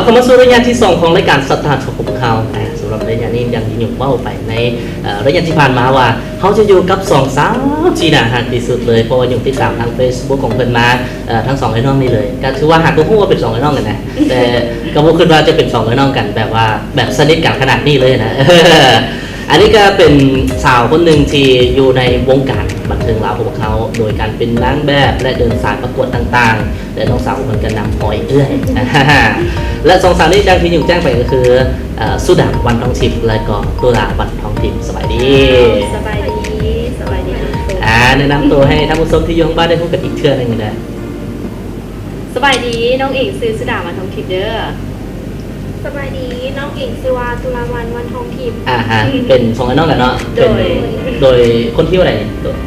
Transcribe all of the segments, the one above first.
ເຂົ້າມາສູ່ໄລຍະທີສອງຂອງລາຍການສະຕານຂອງພວກເຮົາ. ອ່າ ສຳລັບໄລຍະນີ້ ດັ່ງທີ່ຫຍຸ້ງເວົ້າໄປໃນ ເອີ ໄລຍະທີ່ຜ່ານມາວ່າ ເຮົາຈະຢູ່ກັບສອງສາວທີ່ໜ້າຮັກທີ່ສຸດເລີຍ, ເພາະວ່າຫຍຸ້ງຕິດຕາມທາງເຟສບຸກຂອງເພິ່ນມາ ເອີ ທັງສອງເອື້ອຍນ້ອງນີ້ເລີຍ. ກໍຖືວ່າຫາກກໍຮູ້ວ່າເປັນສອງເອື້ອຍນ້ອງກັນນະ, ແຕ່ກໍບໍ່ຄິດວ່າຈະເປັນສອງເອື້ອຍນ້ອງກັນແບບວ່າ ແບບສະໜິດກັນຂະໜາດນີ້ເລີຍນະ. ອັນນີ້ກໍເປັນສາວຄົນໜຶ່ງທີ່ຢູ່ໃນວົງການບັນເທີງລາວຂອງພວກເຮົາ ໂດຍການເປັນນາງແບບ ແລະ ເດີນສາຍປະກວດຕ່າງໆ ແລະ ນ້ອງສາວຂອງເພິ່ນກໍນຳຮອຍເອື້ອຍ ແລະ ສອງສາວນີ້ ດັ່ງທີ່ຫຍຸ້ງແຈ້ງໄປກໍຄື ເອີ ສຸດາ ວັນທອງທິບ ແລະ ກໍຕຸລາ ວັນທອງທິບ. ສະບາຍດີ. ສະບາຍດີ. ສະບາຍດີທັງສອງ. ອ່າ ແນະນຳໂຕໃຫ້ທ່ານຜູ້ຊົມທີ່ຢູ່ທາງບ້ານໄດ້ຮູ້ກັນອີກເທື່ອໜຶ່ງແດ່. ສະບາຍດີ, ນ້ອງເອງຊື່ສຸດາ ວັນທອງທິບເດີ. ສະບາຍດີ, ນ້ອງເອງຊື່ວ່າ ຕຸລາວັນ ວັນທອງທິບ. ອ່າຮະ ເປັນສອງເອື້ອຍນ້ອງກັນເນາະ. ໂດຍ ເປັນ ໂດຍຄົນທິວໃດນີ້?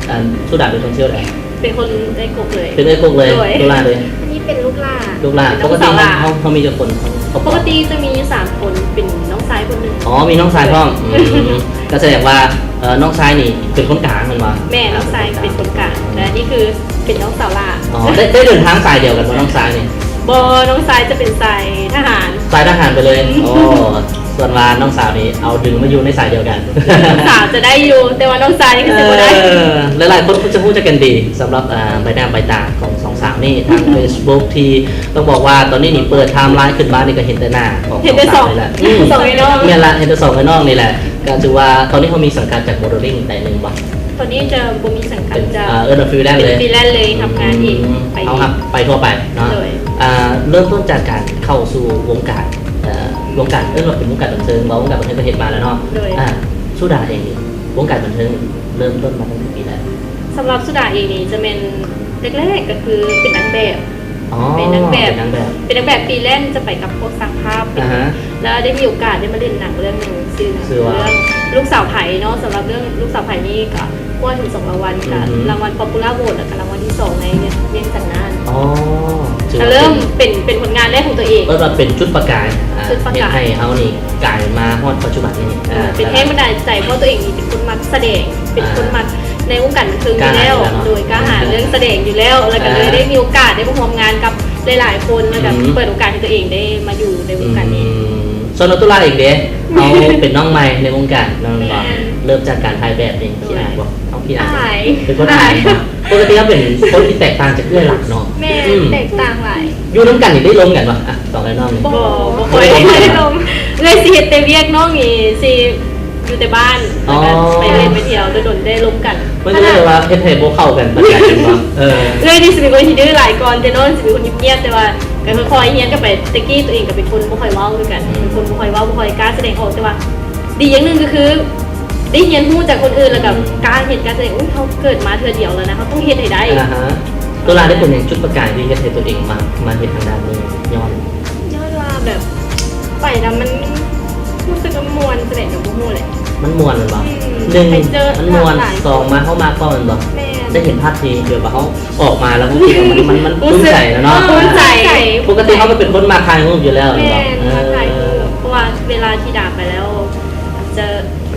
ອັນ ສຸດາເປັນຄົນທິວໃດ? ເປັນຄົນເອື້ອຍກົກເລີຍ. ເປັນເອື້ອຍກົກເລີຍ. ໂດຍ. ຕຸລາເດ? ອັນນີ້ເປັນລູກຫຼ້າ. ລູກຫຼ້າ. ເປັນນ້ອງສາວຫຼ້າ. ປົກກະຕິເຮົາ ເຮົາມີຈັກຄົນ? ປົກກະຕິຈະມີຢູ່ສາມຄົນ, ເປັນນ້ອງຊາຍຄົນໜຶ່ງ. ອໍ ມີນ້ອງຊາຍພ້ອມ. ອືມ ກໍສະແດງວ່າ ເອີ ນ້ອງຊາຍນີ້ເປັນຄົນກາງແມ່ນບໍ່? ແມ່ນ, ນ້ອງຊາຍເປັນຄົນກາງ ແລະ ອັນນີ້ຄືເປັນນ້ອງສາວຫຼ້າ. ອໍ ໄດ້ ໄດ້ເດີນທາງສາຍດຽວກັນບໍ່ ນ້ອງຊາຍນີ້? ບໍ່, ນ້ອງຊາຍຈະເປັນສາຍທະຫານ. ສາຍທະຫານໄປເລີຍ. ອືມ. ອໍ ສ່ວນວ່ານ້ອງສາວນີ້ເອົາດຶງມາຢູ່ໃນສາຍດຽວກັນ. ນ້ອງສາວຈະໄດ້ຢູ່, ແຕ່ວ່ານ້ອງຊາຍນີ້ຄືຊິບໍ່ໄດ້. ເອີ ຫຼາຍໆຄົນກໍຈະຮູ້ຈັກກັນດີ ສຳລັບ ອ່າ ໃບໜ້າໃບຕາຂອງສອງສາວນີ້ ທາງເຟສບຸກ ທີ່ຕ້ອງບອກວ່າຕອນນີ້ນີ້ເປີດໄທມ໌ລາຍຂຶ້ນມານີ້ກໍເຫັນແຕ່ໜ້າຂອງ ເຫັນແຕ່ສອງ ສອງສາວນີ້ແຫຼະ. ອືມ ສອງເອື້ອຍນ້ອງ. ແມ່ນລະ ເຫັນແຕ່ສອງເອື້ອຍນ້ອງນີ້ແຫຼະ. ກໍຖືວ່າຕອນນີ້ເຮົາມີສັງກັດຈາກໂມເດລລິງໃດໜຶ່ງບໍ່? ຕອນນີ້ຈະບໍ່ມີສັງກັດ. ເປັນ ຈະ ເອີ ເອີ້ນວ່າຟຣີແລນເລີຍ. ເປັນຟຣີແລນເລີຍ. ອືມ ຮັບງານເອງ. ອືມ ໄປເອງ. ເຮົາຮັບໄປທົ່ວໄປເນາະ. ໂດຍ. ອ່າ ເລີ່ມຕົ້ນຈາກການເຂົ້າສູ່ວົງການ ເອີ ວົງການ ເອີ້ນວ່າເປັນວົງການບັນເທີງບໍ່? ວົງການບັນເທີງກໍເຮັດມາແລ້ວເນາະ. ໂດຍ. ອ່າ ສຸດາເອງນີ້ ວົງການບັນເທີງເລີ່ມຕົ້ນມາຕັ້ງແຕ່ປີໃດ? ສຳລັບສຸດາເອງນີ້ຈະແມ່ນແລກໆກໍຄືເປັນນາງແບບ. ອໍ ເປັນນາງແບບ. ເປັນນາງແບບ. ເປັນນາງແບບຟຣີແລນ ຈະໄປກັບພວກຊ່າງພາບ. ອ່າຮະ. ແລ້ວໄດ້ມີໂອກາດໄດ້ມາຫຼິ້ນໜັງເລື່ອງໜຶ່ງ ຊື່ໜັງ ຊື່ວ່າ ເລື່ອງລູກສາວໃຜເນາະ. ສຳລັບເລື່ອງລູກສາວໃຜນີ້ກໍ ຄວ້າເຖິງສອງລາງວັນ ອືມ ກໍລາງວັນ Popular Vote ແລ້ວກໍລາງວັນທີສອງໃນວຽງຈັນນານ. ອໍ ຖືວ່າ ກໍເລີ່ມເປັນ ເປັນ ເປັນຜົນງານແລກຂອງຕົວເອງ. ເອີ້ນວ່າເປັນຈຸດປະກາຍ ອ່າ ຈຸດປະກາຍ ເຮັດໃຫ້ເຮົານີ້ກາຍມາຮອດປັດຈຸບັນນີ້. ເອີ ອ່າ ເປັນແຮງບັນດານໃຈ ເພາະຕົວເອງນີ້ເປັນຄົນມັກສະແດງ ເປັນ ອ່າ ຄົນມັກໃນວົງການບັນເທີງຢູ່ແລ້ວ. ໂດຍ ກ້າຫານເນາະ ກ້າຫານເລື່ອງສະແດງຢູ່ແລ້ວ ແລ້ວກໍເລີຍ ອ່າ ໄດ້ມີໂອກາດໄດ້ມາຮ່ວມງານກັບຫຼາຍໆຄົນ ແລ້ວກໍ ອືມ ເປີດໂອກາດໃຫ້ຕົວເອງໄດ້ມາຢູ່ໃນວົງການນີ້. ອືມ ສ່ວນຕົວລາເອງເດ? ເຮົາເປັນນ້ອງໃໝ່ໃນວົງການເນາະ. ແມ່ນ. ເລີ່ມຈາກການຖ່າຍແບບນີ້ ໂດຍ ຂີ້ອາຍບໍ່? ເຮົາຂີ້ອາຍບໍ່? ອາຍ. ເປັນຄົນອາຍ. ອາຍ ເນາະ. ປົກກະຕິເຮົາເປັນຄົນທີ່ແຕກຕ່າງຈາກເອື້ອຍຫຼາຍເນາະ. ແມ່ນ. ອືມ ແຕກຕ່າງຫຼາຍ. ຢູ່ນຳກັນນີ້ໄດ້ລົມກັນບໍ່? ອ່ະ ສອງເອື້ອຍນ້ອງນີ້. ບໍ່ ບໍ່ຄ່ອຍໄດ້ລົມ. ເອື້ອຍຊິເຮັດແຕ່ວຽກ, ນ້ອງນີ້ຊິຢູ່ແຕ່ບ້ານ. ອໍ ແລ້ວກໍໄປຫຼິ້ນໄປທ່ຽວ ດົນໆໄດ້ລົມກັນ. ມັນກໍເລີຍແບບວ່າເຮັດໃຫ້ບໍ່ເຂົ້າກັນປານໃດແມ່ນບໍ່? ເອີ ເອື້ອຍນີ້ຊິເປັນຄົນທີ່ດື້ຫຼາຍກ່ອນ, ແຕ່ນ້ອງຊິເປັນຄົນງຽບໆ ແຕ່ວ່າ ກໍຄ່ອຍໆຮຽນກັນໄປ. ແຕ່ກີ້ຕົວເອງກໍເປັນຄົນບໍ່ຄ່ອຍເວົ້າຄືກັນ. ອືມ ເປັນຄົນບໍ່ຄ່ອຍເວົ້າ ບໍ່ຄ່ອຍກ້າສະແດງອອກ, ແຕ່ວ່າດີຢ່າງໜຶ່ງກໍຄືໄດ້ຮຽນຮູ້ຈາກຄົນອື່ນ ແລ້ວກໍ ອືມ ກ້າເຮັດ ກ້າສະແດງ. ໂອ້ຍ ເຮົາເܩດມາເທື່ອດຽວແລ້ວນະ, ເຮົາຕ້ອງເຮັດໃຫ້ໄດ້. ອ່າຮະ. ຕົວລາໄດ້ເປັນຫຍັງຈຸດປະກາຍທີ່ເຮັດໃຫ້ຕົວເອງມາ ມາເຮັດທາງດ້ານນີ້? ຍ້ອນ ຍ້ອນວ່າແບບ ໄປແລ້ວມັນ ຮູ້ສຶກວ່າມ່ວນ ສະແດງກໍບໍ່ຮູ້ແຫຼະ. ມັນມ່ວນແມ່ນບໍ່? ອືມ ໜຶ່ງ ໄປເຈີ ມັນມ່ວນ ຫຼາຍໆ ສອງ ມາ ເຮົາມັກພ້ອມແມ່ນບໍ່? ແມ່ນ. ໄດ້ເຫັນພາບທີ່ແບບວ່າເຮົາອອກມາແລ້ວ ຮູ້ສຶກວ່າມັນ ມັນ ມັນ ຮູ້ສຶກ ປຶ້ມໃຈແລ້ວເນາະ. ປຶ້ມໃຈ. ປົກກະຕິເຮົາກໍເປັນຄົນມັກຖ່າຍຮູບຢູ່ແລ້ວແມ່ນບໍ່? ແມ່ນ. ເອີ ມັກຖ່າຍຮູບ ເພາະວ່າເວລາທີ່ດາໄປແລ້ວ ຈະ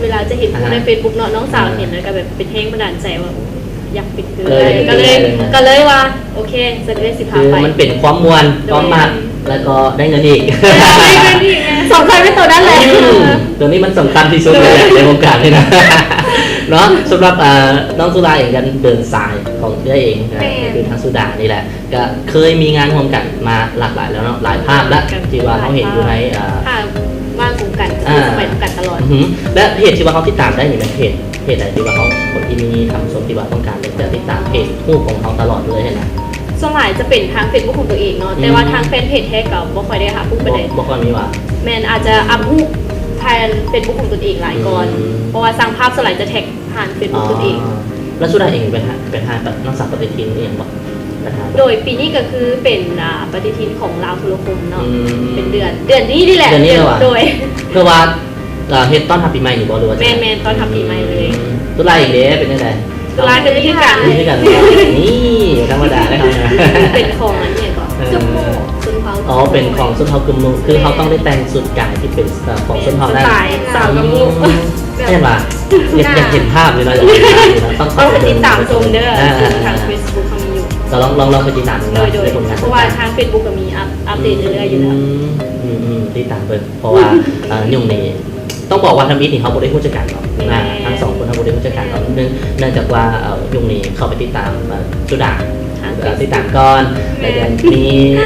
ເວລາຈະເຫັນຮູບໃນ ອ່າຮະ ເຟສບຸກເນາະ ນ້ອງສາວ ອ່າ ເຫັນແລ້ວກໍແບບເປັນແຮງບັນດານໃຈວ່າ ໂອ້ຍ ຢາກເປັນຄື ເອີ ກໍເລີຍ ກໍເລີຍວ່າ ໂອເຄ ຊັ້ນເອື້ອຍຊິພາໄປ. ຄືມັນເປັນຄວາມມ່ວນ ໂດຍ ຄວາມມັກ ແລ້ວກໍໄດ້ເງິນອີກ. ໄດ້ເງິນອີກນະ. ສຳຄັນແມ່ນໂຕນັ້ນແຫຼະ. ອືມ ໂຕນີ້ມັນສຳຄັນທີ່ສຸດເລີຍໃນວົງການນີ້ນະ ເນາະ. ສຳລັບ ອ່າ ນ້ອງສຸດາເອງ ກໍເດີນສາຍຂອງເອື້ອຍເອງນະ ແມ່ນ ກໍຄືທາງສຸດານີ້ແຫຼະ ກໍເຄີຍມີງານຮ່ວມກັນມາຫຼາກຫຼາຍແລ້ວເນາະ ຫຼາຍພາບແລ້ວ ທີ່ວ່າເຮົາເຫັນຢູ່ໃນ ອ່າ ຖ້າວ່າງກົງກັນ ອ່າ ຈະໄປນຳກັນຕະຫຼອດ. ອືຮຶ ແລະ ເພຈທີ່ວ່າເຮົາຕິດຕາມໄດ້ນີ້ແມ່ນເພຈ ເພຈໃດທີ່ວ່າເຮົາ ຄົນທີ່ມີທ່ານຜູ້ຊົມທີ່ວ່າຕ້ອງການຢາກຈະຕິດຕາມເພຈຮູບຂອງເຮົາຕະຫຼອດເລີຍຫັ້ນນະ? ສ່ວນຫຼາຍຈະເປັນທາງເຟສບຸກຂອງຕົວເອງເນາະ ອືມ ແຕ່ວ່າທາງແຟນເພຈແທ້ກໍບໍ່ຄ່ອຍໄດ້ຮັບຮູ້ປານໃດ. ບໍ່ ບໍ່ຄ່ອຍມີວ່າ? ແມ່ນ ອາດຈະອັບຮູບຜ່ານເຟສບຸກຂອງຕົນເອງຫຼາຍກ່ອນ ອືມ ເພາະວ່າຊ່າງພາບສ່ວນຫຼາຍຈະແທັກຜ່ານເຟສບຸກຕົນເອງ. ອໍ ແລ້ວສຸດທ້າຍເອງໄປຫາ ໄປຖ່າຍນອກຈາກປະຕິທິນອີ່ຫຍັງບໍ່? ໂດຍປີນີ້ກໍຄືເປັນ ອ່າ ປະຕິທິນຂອງລາວໂທລະຄົມເນາະ ອືມ ເປັນເດືອນ ເດືອນນີ້ນີ້ແຫຼະ. ເດືອນນີ້ແຫຼະຫວາ? ໂດຍ ເພື່ອວ່າ ເອີ ເຮັດຕ້ອນຮັບປີໃໝ່ນີ້ບໍ່ ຫຼືວ່າຈັ່ງໃດ? ແມ່ນໆ ຕ້ອນຮັບປີໃໝ່ເລີຍ. ອືມ ຕຸລາອີກເດ້ ເປັນຈັ່ງໃດ? ຕຸລາກໍມີຄືກັນ ມີຄືກັນ. ນີ້ບໍ່ທຳມະດາເດ້ເຮົານະ. ເປັນຂອງອັນຫຍັງເກາະ? ເອີ ກຶມມຸ ຊົນເຜົ່າ. ອໍ ເປັນຂອງຊົນເຜົ່າກຶມມຸ ຄືເຮົາຕ້ອງໄດ້ແຕ່ງຊຸດກາຍທີ່ເປັນ ເອີ ຂອງຊົນເຜົ່ານັ້ນ. ສະໄຕລ໌ສາວກຶມມຸ ອືມ ແມ່ນຫວາ? ຢາກ ຢາກເຫັນພາບຢູ່ເນາະ ຢາກເຫັນພາບຢູ່ເນາະ. ຕ້ອງ ຕ້ອງໄປຕິດຕາມຊົມເດີ ອ່າ ທາງເຟສບຸກເຮົາມີຢູ່. ກໍລອງ ລອງ ລອງໄປຕິດຕາມເບິ່ງເນາະ ໂດຍ ໃນຜົນງານ ເພາະວ່າທາງເຟສບຸກກໍມີອັບ ອັບເດດເລື້ອຍໆຢູ່ແລ້ວ. ອືມ ອືມ ຕິດຕາມເບິ່ງ ເພາະວ່າ ອືມ ເອີ ຍຸກນີ້ ຕ້ອງບອກວ່າທຳອິດນີ້ເຮົາບໍ່ໄດ້ຮູ້ຈັກກັນເນາະ ແມ່ນ ທັງສອງຄົນເຮົາບໍ່ໄດ້ຮູ້ຈັກກັນເນາະ ເນື່ອງ ເນື່ອງຈາກວ່າ ເອີ ຍຸກນີ້ເຂົ້າໄປຕິດຕາມ ເອີ ສຸດາ ຕິດຕາມກ່ອນ ແລ້ວກໍມີ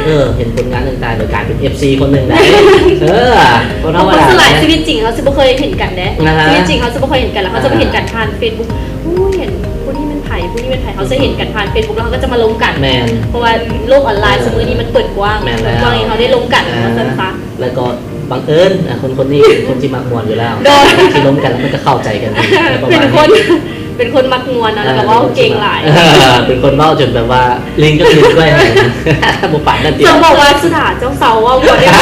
ເອີ ເຫັນຜົນງານຕ່າງໆ ແລ້ວກາຍເປັນເອັຟຊີຄົນໜຶ່ງໄດ໋ ເອີ ບໍ່ທຳມະດາ ຄົນສ່ວນຫຼາຍຊີວິດຈິງເຮົາຊິບໍ່ເຄີຍເຫັນກັນເດ້ ຊີວິດຈິງເຮົາຊິບໍ່ເຄີຍເຫັນກັນ ແລ້ວເຮົາຈະມາເຫັນກັນຜ່ານເຟສບຸກ ໂອ້ຍ ອັນຜູ້ນີ້ແມ່ນໃຜ ຜູ້ນີ້ແມ່ນໃຜ ເຮົາຈະເຫັນກັນຜ່ານເຟສບຸກ ແລ້ວເຮົາກໍຈະມາລົມກັນ ແມ່ນ ເພາະວ່າໂລກອອນລາຍ ເອີ ຊຸມື້ນີ້ມັນເປີດກວ້າງ ແມ່ນແລ້ວ ເປີດກວ້າງໃຫ້ເຮົາໄດ້ລົມກັນ ເອີ ວ່າຊັ້ນຊະ. ແລ້ວກໍບັງເອີນ ອາ ຄົນໆນີ້ເປັນຄົນທີ່ມັກມ່ວນຢູ່ແລ້ວ ໂດຍ ທີ່ລົມກັນແລ້ວມັນກໍເຂົ້າໃຈກັນດີ ປະມານນີ້ ເປັນຄົນ ເປັນຄົນມັກມ່ວນເນາະ ແລ້ວກໍເວົ້າເກັ່ງຫຼາຍ ເອີ ເປັນຄົນເວົ້າຈົນແບບວ່າລິງກໍລິງດ້ວຍ ບໍ່ປານນັ້ນຕິ ເຈົ້າບອກວ່າສຸດາ ເຈົ້າເຊົາເວົ້າກ່ອນໄດ້ບໍ່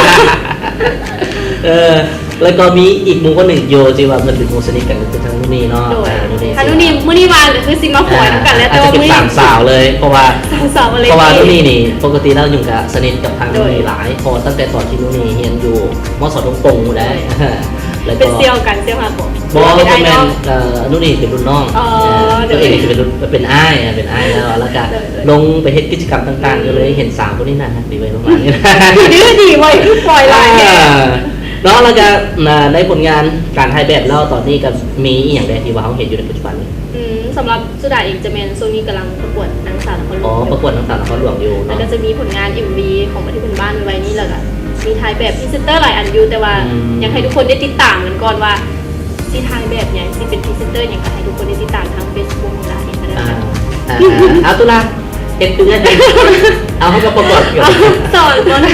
ເອີ ແລ້ວກໍມີອີກໝູ່ຄົນໜຶ່ງຢູ່ທີ່ວ່າເພິ່ນເປັນໝູ່ສະໜິດກັນ ກໍຄືທາງນູນີເນາະ ໂດຍ ອາ ນູນີ ທາງນູນີ ມື້ນີ້ວ່າງກໍຄືຊິມາຟ້ອນນຳກັນແຫຼະ ອາ ແຕ່ວ່າມື້ນີ້ ສາມສາວເລີຍ ເພາະວ່າ ສາມສາວ ເພາະວ່ານູນີນີ້ປົກກະຕິແລ້ວຍຸງກະສະໜິດກັບທາງນູນີຫຼາຍ ເພາະວ່າຕັ້ງແຕ່ຕອນທີ່ນູນີຮຽນຢູ່ ມສ ດົງໂປ່ງພຸ້ນແຫຼະ ໂດຍ ແລ້ວກໍເປັນສ່ຽວກັນ ສ່ຽວຫາບໍ່ ບໍ່ ເປັນອ້າຍນ້ອງ ເອີ ນູນີເປັນລຸ້ນນ້ອງ ອໍ ເອີ ໂດຍ ຕົວເອງຊິເປັນລຸ້ນ ເປັນອ້າຍ ເປັນອ້າຍແລ້ວ ແລ້ວກະ ໂດຍ ລົງໄປເຮັດກິດຈະກຳຕ່າງໆ ອືມ ກໍເລີຍເຫັນສາວຄົນນີ້ໜ້າຮັກດີເວີຍ ປະມານນີ້ ດື້ດີເວີຍ ຄືປ່ອຍຫຼາຍ ອ່າ ເນາະ ແລ້ວກໍ ອ່າ ໃນຜົນງານການຖ່າຍແບບແລ້ວ ຕອນນີ້ກໍມີອີ່ຫຍັງແດ່ທີ່ວ່າເຮົາເຮັດຢູ່ໃນປັດຈຸບັນນີ້? ອືມ ສຳລັບສຸດາເອງຈະແມ່ນຊ່ວງນີ້ກຳລັງປະກວດນາງສາວນະຄອນຫຼວງ ອໍ ປະກວດນາງສາວນະຄອນຫຼວງຢູ່ເນາະ ແລ້ວກໍຈະມີຜົນງານເອັມວີຂອງປະເທດເພື່ອນບ້ານໄວໆນີ້ ແລ້ວກໍມີຖ່າຍແບບພຣີເຊັນເຕີຫຼາຍອັນຢູ່ ແຕ່ວ່າ ອືມ ຢາກໃຫ້ທຸກຄົນໄດ້ຕິດຕາມກັນກ່ອນວ່າ ຊິຖ່າຍແບບຫຍັງ ຊິເປັນພຣີເຊັນເຕີຫຍັງ ກໍໃຫ້ທຸກຄົນໄດ້ຕິດຕາມທາງເຟສບຸກ ລາວເອງກໍໄດ້ ອ່າ ອ່າ ອ່າ ເອົາຕຸລາ ເຮັດຄືກັນ ເອົາ ເຮົາກໍປະກອດກ່ອນ ສອນບໍ່ໄດ້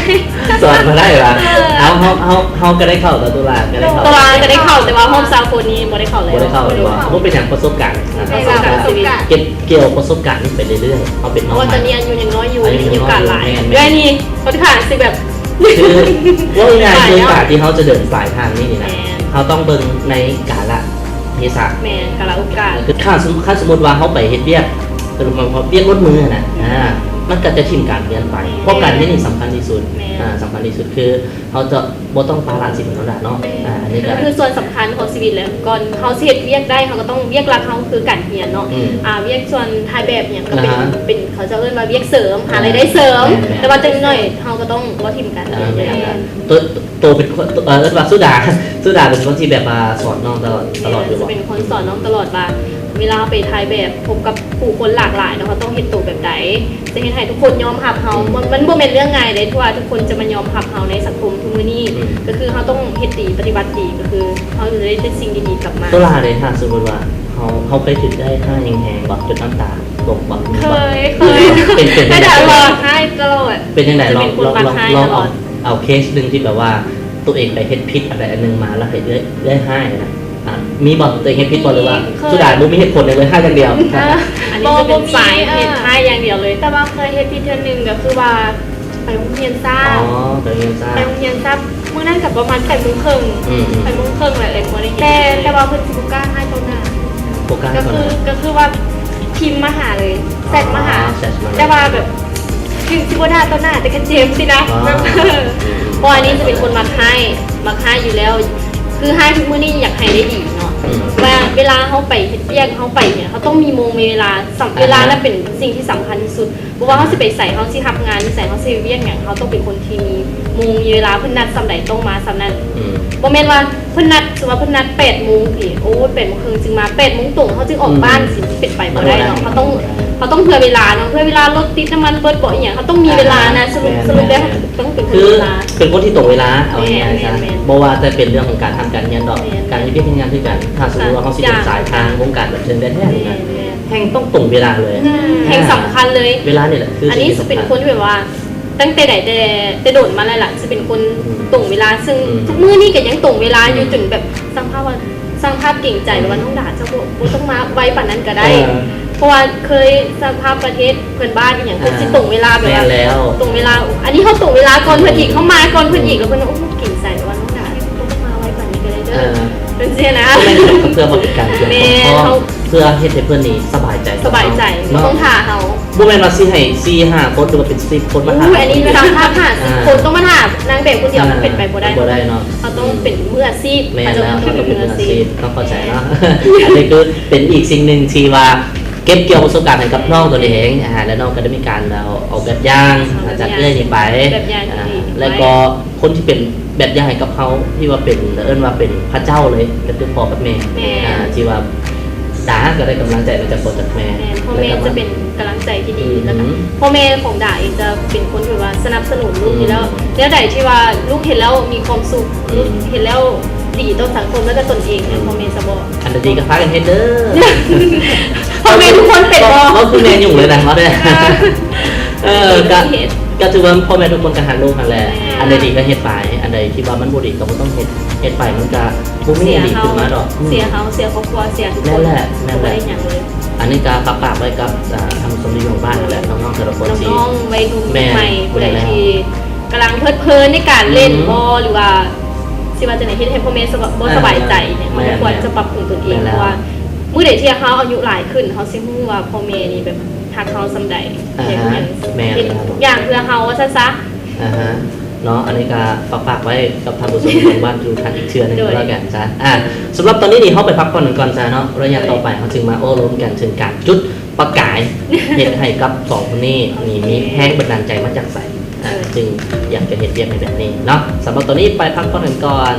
ສອນບໍ່ໄດ້ຫວາ ເອີ ເອົາ ເຮົາ ເຮົາ ເຮົາກໍໄດ້ເຂົ້າ ແລ້ວຕຸລາກໍໄດ້ເຂົ້າ ຕຸລາກໍໄດ້ເຂົ້າ ແຕ່ວ່າຮອບຊາວຄົນນີ້ບໍ່ໄດ້ເຂົ້າເລີຍ ບໍ່ໄດ້ເຂົ້າ ບໍ່ໄດ້ເຂົ້າ ບໍ່ເປັນຫຍັງ ປະສົບການ ປະສົບການຊີວິດ ເກັບກ່ຽວປະສົບການນີ້ໄປເລື້ອຍໆ ເຮົາເປັນນ້ອງໃໝ່ ເພາະວ່າຕອນນີ້ອາຍຸຍັງນ້ອຍຢູ່ ອາຍຸຍັງນ້ອຍຢູ່ ຍັງມີໂອກາດຫຼາຍ ແມ່ນໆ ເອື້ອຍນີ້ ຂ້ອນຂ້າງຊິແບບ ຄືໂລກນີ້ ໂອກາດທີ່ເຮົາຈະເດີນປາຍທາງນີ້ນີ້ນະ ແມ່ນ ເຮົາຕ້ອງເບິ່ງໃນກາລະເທສະ ແມ່ນ ກາລະໂອກາດ ຄືຖ້າສົມ ຖ້າສົມມຸດວ່າເຮົາໄປເຮັດວຽກ ເອີ້ນວ່າວຽກລົດມືນະ ອືມ ອ່າ ມັນກໍຈະຖິ້ມການຮຽນໄປ ແມ່ນ ເພາະການຮຽນນີ້ສຳຄັນທີ່ສຸດ ແມ່ນ ອ່າ ສຳຄັນທີ່ສຸດ ຄືເຮົາຈະບໍ່ຕ້ອງປະລະຊີວິດຂອງເຮົາເນາະ ແມ່ນ ອ່າ ອັນນີ້ກໍ ຄືສ່ວນສຳຄັນຂອງຊີວິດແຫຼະ ກ່ອນເຮົາຊິເຮັດວຽກໄດ້ ເຮົາກໍຕ້ອງ ວຽກຫຼັກເຮົາຄືການຮຽນເນາະ ອືມ ອ່າ ວຽກສ່ວນຖ່າຍແບບຫຍັງກໍເປັນ ອ່າຮະ ເປັນ ເຂົາເຈົ້າເອີ້ນວ່າວຽກເສີມ ອ່າ ຫາລາຍໄດ້ເສີມ ແມ່ນໆ ແຕ່ວ່າຈັກໜ້ອຍເຮົາກໍຕ້ອງບໍ່ຖິ້ມກັນ ອ່າ ແມ່ນໆ ໂຕ ໂຕເປັນຄົນ ເອີ ເອີ້ນວ່າສຸດາ ສຸດາເປັນຄົນທີ່ແບບວ່າສອນນ້ອງຕະຫຼອດ ຕະຫຼອດຢູ່ບໍ່? ແມ່ນ ຈະເປັນຄົນສອນນ້ອງຕະຫຼອດວ່າ ເວລາເຮົາໄປຖ່າຍແບບ ພົບກັບຜູ້ຄົນຫຼາກຫຼາຍເນາະ ເຮົາຕ້ອງເຮັດໂຕແບບໃດ ຈະເຮັດໃຫ້ທຸກຄົນຍອມຮັບເຮົາ ອືມ ມັນ ມັນບໍ່ແມ່ນເລື່ອງງ່າຍເດ້ ເພາະວ່າທຸກຄົນຈະມາຍອມຮັບເຮົາໃນສັງຄົມທຸກມື້ນີ້ ອືມ ກໍຄືເຮົາຕ້ອງເຮັດດີ ປະຕິບັດດີ ກໍຄືເຮົາຈະໄດ້ແຕ່ສິ່ງດີໆກັບມາ. ໂຕລາເດ ຖ້າສົມມຸດວ່າເຮົາ ເຮົາເຄີຍຖືກໄດ້ຮ້າຍແຮງໆບໍ່? ຈົນນ້ຳຕາຕົກບໍ່? ເຄີຍ ເຄີຍ ເປັນ ເປັນ ເປັນ ແຕ່ຕະຫຼອດ ຮ້າຍຕະຫຼອດ ເປັນຈັ່ງໃດ? ລອງ ລອງ ລອງເອົາເຄສໜຶ່ງທີ່ແບບວ່າ ຕົວເອງໄປເຮັດຜິດອັນໃດອັນໜຶ່ງມາ ແລ້ວໃຫ້ເອື້ອຍ ເອື້ອຍຮ້າຍນະ ອ່າ ມີບໍ່? ຕົວເອງເຮັດຜິດບໍ່ ຫຼືວ່າ ມີ ເຄີຍ ສຸດທ້າຍບໍ່ມີເຫດຜົນຫຍັງເລີຍ ຮ້າຍຢ່າງດຽວ? ບໍ່ ບໍ່ມີ ເຮັດຮ້າຍຢ່າງດຽວເລີຍ. ແຕ່ວ່າເຄີຍເຮັດຜິດເທື່ອໜຶ່ງ ກໍຄືວ່າໄປໂຮງຮຽນຊ້າ ອໍ ໄປໂຮງຮຽນຊ້າ ໄປໂຮງຮຽນຊ້າ ມື້ນັ້ນກໍປະມານແປດໂມງເຄິ່ງ ອືມ ແປດໂມງເຄິ່ງແຫຼະ ເອີ ບໍ່ໄດ້ເຮັດ ແຕ່ ແຕ່ວ່າເພິ່ນຊິບໍ່ກ້າຮ້າຍຕໍ່ໜ້າ ບໍ່ກ້າ ກໍຄື ຕໍ່ໜ້າ ກໍຄືວ່າພິມມາຫາເລີຍ ແຊັດມາຫາ ແຊັດມາ ແຕ່ວ່າແບບ ເຖິງຊິບໍ່ດ່າຕໍ່ໜ້າ ແຕ່ກໍເຈັບຊີ້ນະ ອໍ ແບບ ເພາະວ່າອັນນີ້ຈະເປັນຄົນມັກຮ້າຍ ມັກຮ້າຍຢູ່ແລ້ວ ຄືຮ້າຍທຸກມື້ນີ້ຢາກໃຫ້ໄດ້ດີເນາະ ອືມ ວ່າເວລາເຮົາໄປເຮັດວຽກ ເຮົາໄປຫຍັງ ເຮົາຕ້ອງມີໂມງມີເວລາ ສຳ ອ່າຮະ ເວລານັ້ນເປັນສິ່ງທີ່ສຳຄັນທີ່ສຸດ ບໍ່ວ່າເຮົາຊິໄປໃສ ເຮົາຊິຮັບງານຢູ່ໃສ ເຮົາຊິໄປວຽກຫຍັງ ເຮົາຕ້ອງເປັນຄົນທີ່ມີໂມງມີເວລາ ເພິ່ນນັດຊ່ຳໃດຕ້ອງມາຊ່ຳນັ້ນ ອືມ ບໍ່ແມ່ນວ່າ ເພິ່ນນັດ ສົມມຸດວ່າເພິ່ນນັດແປດໂມງຊີ້ ໂອ້ຍ ແປດໂມງເຄິ່ງຈຶ່ງມາ ແປດໂມງຕົງເຮົາຈຶ່ງອອກບ້ານ ອືມ ຊິເປັນໄປບໍ່ໄດ້ເນາະ ມັນບໍ່ໄດ້ ເຮົາຕ້ອງ ເຮົາຕ້ອງເຜື່ອເວລາເນາະ ເຜື່ອເວລາລົດຕິດ ນ້ຳມັນເບິດບໍ ອີ່ຫຍັງ ເຮົາຕ້ອງມີເວລານະ ອ່າ ສະຫຼຸບ ແມ່ນໆ ສະຫຼຸບແລ້ວ ແມ່ນໆ ຕ້ອງເປັນຄົນມີເວລາ ຄືເປັນຄົນທີ່ຕົງເວລາ ເອົາງ່າຍໆ ແມ່ນໆ ຊະ ແມ່ນໆ ບໍ່ວ່າແຕ່ເປັນເລື່ອງຂອງການທຳການຮຽນດອກ ແມ່ນໆ ການເຮັດວຽກເຮັດງານຄືກັນ ຖ້າສົມມຸດວ່າເຮົາຊິເປັນສາຍທາງວົງການບັນເທີງແທ້ໆ ແມ່ນໆ ແມ່ນໆ ແຮ່ງຕ້ອງຕົງເວລາເລີຍ ອືມ ອ່າ ແຮ່ງສຳຄັນເລີຍ ເວລານີ້ແຫຼະຄື ອັນນີ້ຊິເປັນຄົນທີ່ແບບວ່າ ຕັ້ງແຕ່ໃດ ແຕ່ ແຕ່ດົນມາແລ້ວລະ ຊິເປັນຄົນ ອືມ ຕົງເວລາ ຊຶ່ງ ອືມ ທຸກມື້ນີ້ກໍຍັງຕົງເວລາຢູ່ ອືມ ຈົນແບບຊ່າງພາບວ່າ ຊ່າງພາບເກງໃຈ ອືມ ແບບວ່າ ນ້ອງດາ ເຈົ້າບໍ່ ບໍ່ຕ້ອງມາໄວປານນັ້ນກໍໄດ້ ເອີ ເພາະວ່າເຄີຍຊ່າງພາບປະເທດເພື່ອນບ້ານອີ່ຫຍັງ ອ່າ ເພິ່ນຊິຕົງເວລາແບບວ່າ ແມ່ນແລ້ວ ຕົງເວລາ ອັນນີ້ເຮົາຕົງເວລາກ່ອນເພິ່ນອີກ ອືມ ເຮົາມາກ່ອນເພິ່ນອີກ ອືມ ແລ້ວເພິ່ນວ່າ ໂອ້ ເກງໃຈ ແບບວ່າ ນ້ອງດາ ບໍ່ຕ້ອງມາໄວປານນີ້ກໍໄດ້ເດີ ເອີ ຈັ່ງຊີ້ນະ ເພື່ອບໍ່ເປັນການເສຍ ແມ່ນ ເຮົາ ເພື່ອເຮັດໃຫ້ເພິ່ນນີ້ສະບາຍໃຈ ສະບາຍໃຈ ເນາະ ບໍ່ຕ້ອງຖ້າເຮົາ ບໍ່ແມ່ນວ່າຊິໃຫ້ສີ່ຫ້າຄົນ ຫຼືວ່າເປັນສິບຄົນມາຖ້າ ໂອ້ຍ ອັນນີ້ ເຮົາຕ້ອງຖ້າຫ້າສິບ ອ່າ ຄົນ ຕ້ອງມາຖ້ານາງແບບຄົນດຽວ ອ່າ ເປັນໄປບໍ່ໄດ້ ບໍ່ໄດ້ເນາະ ເຮົາຕ້ອງເປັນມືອາຊີບ ແມ່ນແລ້ວ ເຮົາຕ້ອງເປັນມືອາຊີບ ຕ້ອງເຂົ້າໃຈເນາະ ແມ່ນ ອັນນີ້ຄືເປັນອີກສິ່ງໜຶ່ງທີ່ວ່າ ເກັບກ່ຽວປະສົບການໃຫ້ກັບນ້ອງຕົນເອງ ອ່າ ແລະ ນ້ອງກໍໄດ້ມີການເອົາ ເອົາແບບຢ່າງ ເອົາແບບຢ່າງ ຈາກເອື້ອຍນີ້ໄປ ແບບຢ່າງທີ່ດີ ອ່າ ແລະ ກໍຄົນທີ່ເປັນແບບຢ່າງໃຫ້ກັບເຮົາ ທີ່ວ່າເປັນ ເອີ້ນວ່າເປັນພະເຈົ້າເລີຍ ກໍຄືພໍ່ກັບແມ່ ແມ່ນ ອ່າ ທີ່ວ່າດາກໍໄດ້ກຳລັງໃຈມາຈາກພໍ່ຈາກແມ່ ແມ່ນ ພໍ່ແມ່ຈະເປັນກຳລັງໃຈທີ່ດີ ອືມ ແລ້ວກໍພໍ່ແມ່ຂອງດາເອງຈະເປັນຄົນທີ່ວ່າສະໜັບສະໜູນລູກ ອືມ ຢູ່ແລ້ວ ແນວໃດທີ່ວ່າລູກເຫັນແລ້ວມີຄວາມສຸກ ອືມ ລູກເຫັນແລ້ວດີຕໍ່ສັງຄົມ ແລ້ວກໍຕົນເອງ ອືມ ພໍ່ແມ່ຈະບອກ ອັນໃດດີກໍພາກັນເຮັດເດີ ພໍ່ແມ່ທຸກຄົນເປັນບໍ່? ເວົ້າຄືແມ່ຫຍຸ້ງເລີຍນະ ເວົ້າເດີ ເອີ ກໍ ກໍຖືວ່າພໍ່ແມ່ທຸກຄົນກໍຮັກລູກຫັ້ນແຫຼະ ແມ່ນ ອັນໃດດີກໍເຮັດໄປ ອັນໃດທີ່ວ່າມັນບໍ່ດີກໍບໍ່ຕ້ອງເຮັດ ເຮັດໄປມັນກໍບໍ່ມີຫຍັງດີຂຶ້ນມາດອກ ເສຍເຮົາ ອືມ ເສຍຄອບຄົວ ເສຍທຸກຄົນ ແມ່ນແຫຼະ ແມ່ນແຫຼະ ບໍ່ໄດ້ຫຍັງເລີຍ ອັນນີ້ກໍຝາກ ຝາກໄວ້ກັບ ອ່າ ທ່ານຜູ້ຊົມທີ່ຢູ່ທາງບ້ານຫັ້ນແຫຼະ ນ້ອງໆແຕ່ລະຄົນ ນ້ອງໆວັຍໜຸ່ມ ແມ່ນ ໃໝ່ ຜູ້ໃດທີ່ກຳລັງເພີດເພີນໃນການເລ່ນ ອືມ ບໍ ຫຼືວ່າ ຊິວ່າຈັ່ງໃດ ເຮັດໃຫ້ພໍ່ແມ່ສະບາຍ ບໍ່ສະບາຍໃຈນີ້ ອ່າ ແມ່ນ ເຮົາກໍຄວນຈະປັບປຸງຕົນເອງ ແມ່ນແລ້ວ ເພາະວ່າມື້ໃດທີ່ເຮົາອາຍຸຫຼາຍຂຶ້ນ ເຮົາຊິຮູ້ວ່າພໍ່ແມ່ນີ້ແບບຮັກເຮົາສ່ຳໃດ ອ່າຮະ ເຮັດຫຍັງ ແມ່ນແລ້ວ ເຮັດທຸກຢ່າງເພື່ອເຮົາວ່າຊັ້ນຊະ ອ່າຮະ ເນາະ ອັນນີ້ກໍຝາກ ຝາກໄວ້ກັບທ່ານຜູ້ຊົມທາງບ້ານທຸກທ່ານອີກເທື່ອໜຶ່ງ ໂດຍ ກໍແລ້ວກັນຊະ ອ່າ ສຳລັບຕອນນີ້ນີ້ເຮົາໄປພັກຜ່ອນກັນກ່ອນຊະເນາະ ໄວ້ຍາມ ໂດຍ ຕໍ່ໄປເຮົາຈຶ່ງມາໂອ້ລົມກັນເຖິງການຈຸດປະກາຍ ເຮັດໃຫ້ກັບສອງຄົນນີ້ນີ້ມີແຮງບັນດານໃຈມາຈາກໃສ ອ່າ ໂດຍ ຈຶ່ງຢາກຈະເຮັດວຽກໃນແບບນີ້ເນາະ ສຳລັບຕອນນີ້ໄປພັກຜ່ອນກັນກ່ອນ.